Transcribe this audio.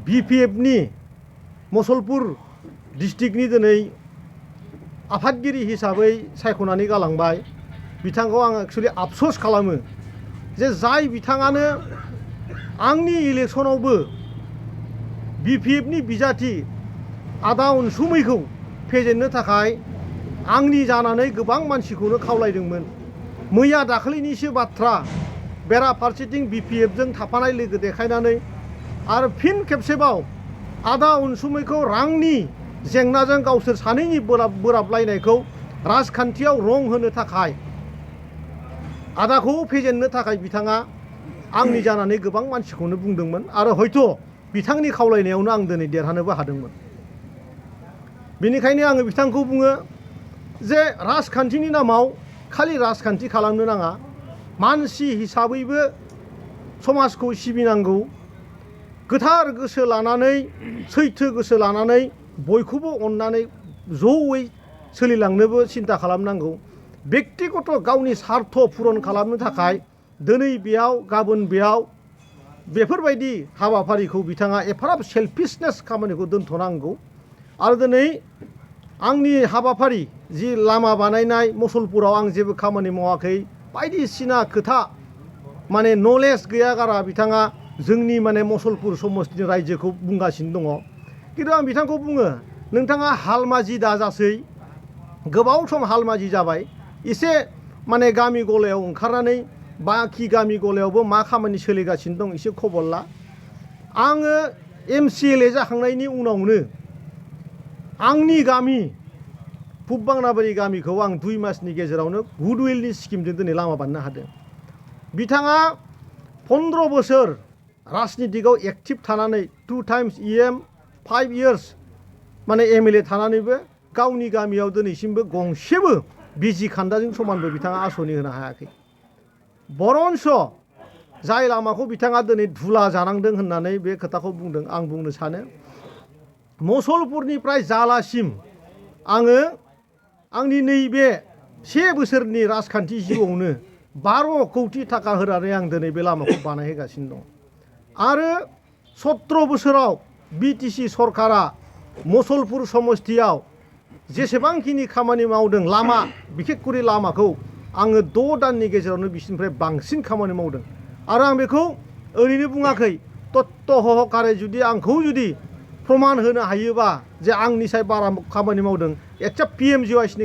BPFनि मुसलपुर डिस्ट्रिक्टनि दिनै आफादगिरि हिसाबै सायख'नानै गालांबाय बिथांखौ आं एक्चुअलि आफसोस खालामो जे जाय बिथाङानो आंनि इलेक्शनावबो BPFनि बिजाथि आदा अनसुमैखौ फेजेननो थाखाय आंनि जानानै गोबां मानसिखौनो खावलायदोंमोन। मैया दाखालिनिसो बाथ्रा बेराफारसेथिं BPFजों थाफानाय लोगो देखायनानै आरो फिन खेबसेबाव आदा अनसुमैखौ रांनि जेंनाजों गावसोर सानैनि बोराबलायनायखौ राजखान्थियाव रं होनो थाखाय आदाखौ फेजेननो थाखाय बिथाङा आंनि जानानै गोबां मानसिखौनो बुंदोंमोन आरो हयथ' बिथांनि खावलायनायावनो आं दिनै देरहानोबो हादोंमोन। बेनिखायनो आङो बिथांखौ बुङो जे राजखान्थिनि नामाव खालि राजखान्थि खालामनो नाङा, मानसि हिसाबैबो समाजखौ सिबिनांगौ, गोथार गोसो लानानै सैथो गोसो लानानै बयखौबो अननानै जयै सोलिलांनोबो सिन्था खालामनांगौ। बेक्तिगत गावनि सार्थ पुरन खालामनो थाखाय दिनै बेयाव गाबोन बेयाव बेफोरबायदि हाबाफारिखौ बिथाङा एफाराब सेल्फिशनेस खामानिखौ दोनथ'नांगौ। आरो दिनै आंनि हाबाफारि जि लामा बानायनाय मुसलपुराव आं जेबो खामानि मावाखै बायदिसिना खोथा माने नलेज गैयागारा बिथाङा जोंनि माने मुसलपुर समस्तिनि रायजोखौ बुंगासिनो दङ। खिन्थु आं बिथांखौ बुङो नोंथाङा हालमाजि दाजासै, गोबाव सम हालमाजि जाबाय, एसे माने गामि गलायाव ओंखारनानै बाखि गामि गलायावबो मा खामानि सोलिगासिनो दं एसे खबर ला। आङो MCLA जाखांनायनि उनावनो आंनि गामि पुब बांनाबारि गामिखौ आं 2 मासनि गेजेरावनो गुडउइलनि स्किमजों दिनै लामा बानायनो हादों। बिथाङा 15 बोसोर राजनितिकआव एक्टिभ थानानै 2 टाइम्स EM 5 इयार्स माने MLA थानानैबो गावनि गामियाव दिनैसिमबो गंसेबो बिजि खान्दाजों समानबो बिथाङा आसनि होनो हायाखै। बरन्स जाय लामाखौ बिथाङा दिनै धुला जानांदों होननानै बे खोथाखौ बुंदों। आं बुंनो सानो मुसलपुरनिफ्राय जालासिम आङो आंनि नैबे 1 बोसोरनि राजखान्थि जिउआवनो 12 कौटि थाखा होनानै आं दिनै बे लामाखौ बानायहोगासिनो दं। आरो 17 बोसोराव BTC सरकारा मुसलपुर समस्तियाव जेसेबांखिनि खामानि मावदों लामा बिखेखकरि लामाखौ आङो 6 दाननि गेजेरावनो बिसिनिफ्राय बांसिन खामानि मावदों। आरो आं बेखौ ओरैनो बुङाखै, तत्त सहकारे जुदि आंखौ जुदि प्रमान होनो हायोबा जे आंनिसाय बारा खामानि मावदों एक्सेप्ट PMGYSनि